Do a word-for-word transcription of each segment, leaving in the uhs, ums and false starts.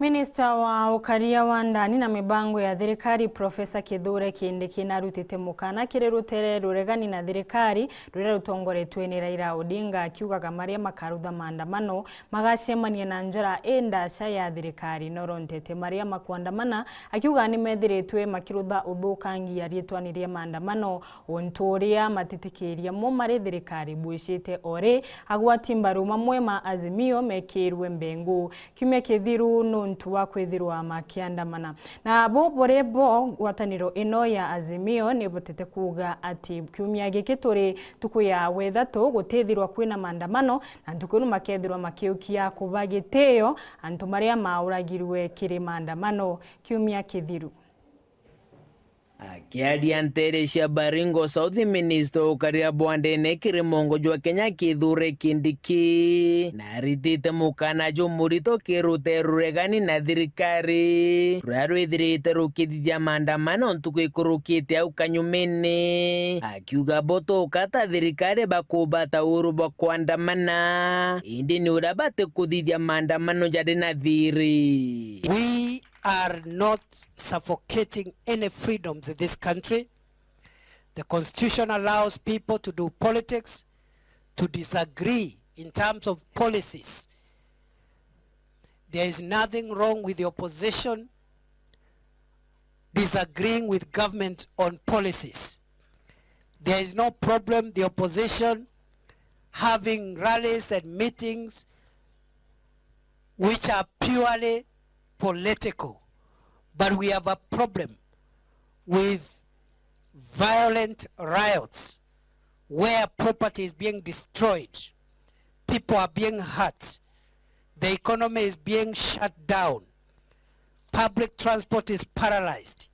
Minista wa ukaria wa ndani na mibango ya thirikari, Profesa Kithure Kindiki, narutite mukana kiri rutere ruregani na thirikari ruria rutongoretue ni Raila Odinga, akiugaga maria makarutha maandamano magacemania na njara indaca ya thirikari. Norontete maria makwandamana, akiuga ni methiritwe makirutha uthukangia rietwani ria maandamano, untu uria matitikiria mo mari thirikari bwicite ori agwati mbaru mamwe ma Azimio mekirwe mbengu kiumia kithiru nontu wa kwithirwa makiandamana. Na bo buri bo ngwataniro ino ya Azimio ni botete kuuga ati kiumia giki turi ntuku ya wethatu gutithirwa kwina maandamano, na ntuku ino makethirwa makiukia kuba gitio antu maria mauragirwe kiri maandamano kiumia kithiru. Akiaria nteere cia Baringo South, minista ukaria bwa ndene kiri mongo jwa Kenya Kithure Kindiki naritite mukana jumurito kiri rutere ruregani na thirikari ruria rwithirite rukithithia maandamano ntuku ikurukite au kanyumene, akiuga bo tuka ta thirikari bakubata uhuru bwa kwandamana, indi ni uria batikuthithia maandamano jari na thiri. We are not suffocating any freedoms in this country. The constitution allows people to do politics, to disagree in terms of policies. There is nothing wrong with the opposition disagreeing with government on policies. There is no problem the opposition having rallies and meetings which are purely political. But we have a problem with violent riots where property is being destroyed, people are being hurt, the economy is being shut down, public transport is paralyzed.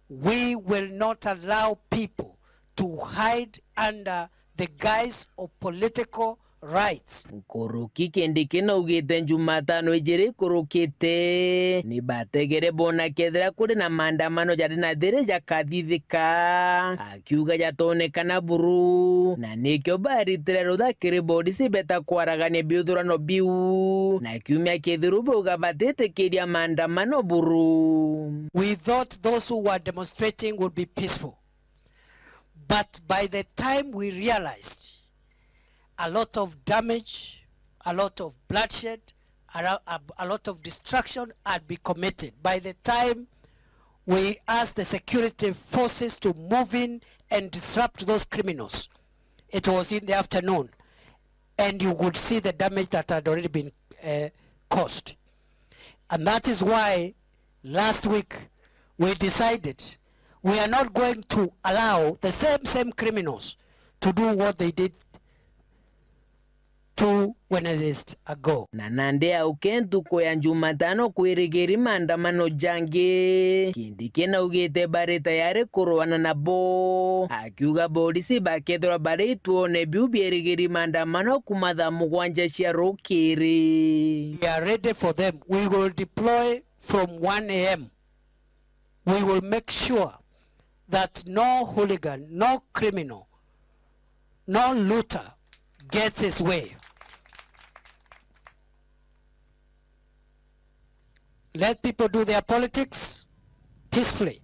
We will not allow people to hide under the guise of political rights. Nkuruki Kindiki naugite Jumatano ijiri ikurukite ni bategere bona kethira kuri na maandamano jari na thiri jakathithika, akiuga jatonekana buru, na nikio baritire rutha kiri borisi beta kwaragania biuthurano biu, na kiumia kithiru bauga batitikiria maandamano buru. We thought those who were demonstrating would be peaceful. But by the time we realized, a lot of damage, a lot of bloodshed, a, lo- a, a lot of destruction had been committed. By the time we asked the security forces to move in and disrupt those criminals, it was in the afternoon, and you could see the damage that had already been uh, caused. And that is why last week we decided we are not going to allow the same, same criminals to do what they did two Wednesdays ago. Na nandi auke ntuku ya Jumatano kwirigiri maandamano jangi, Kindiki naugite bari tayari kurwana nabo, akiuga borisi bakethirwa bari ituone biu biirigiri maandamano kuma thaa mugwanja cia rukiri. We are ready for them. We will deploy from one a m. We will make sure that no hooligan, no criminal, no looter gets his way. Let people do their politics peacefully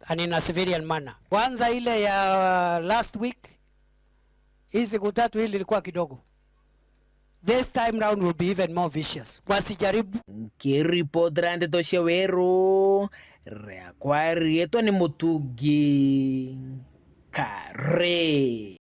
and in a civilian manner. Kwanza ile ya last week, hii siku tatu hili ilikuwa kidogo. This time round will be even more vicious. Wasijaribu. Nkiripotera ndeto cia Weru, riakwa riitwa ni Mutungi Kare.